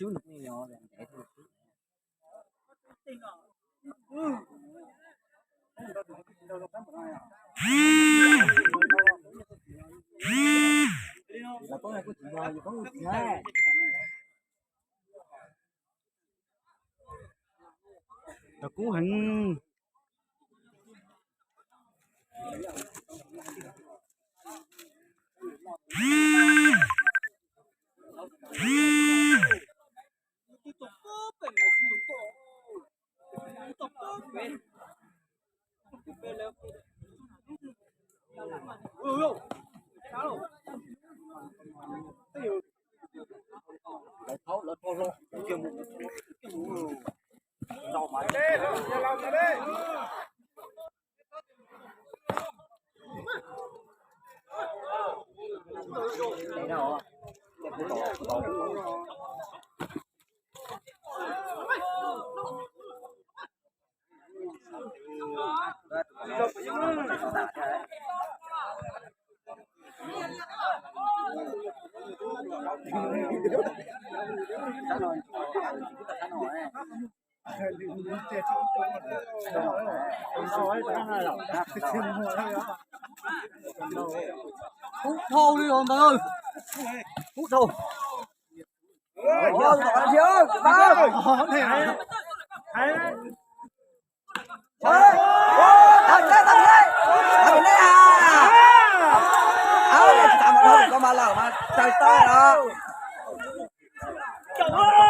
Tswb nws yeej yog ntev thiab. Los koob kuj tsis yog, yus koob kuj tsis na. Los kub heev. Lawv thaub lawv thaub hlo, lawv cia mus, cia mus. Kub dhau li os ntawd. Kub dhau. Tau mas lawm mas tsaws tau lawm.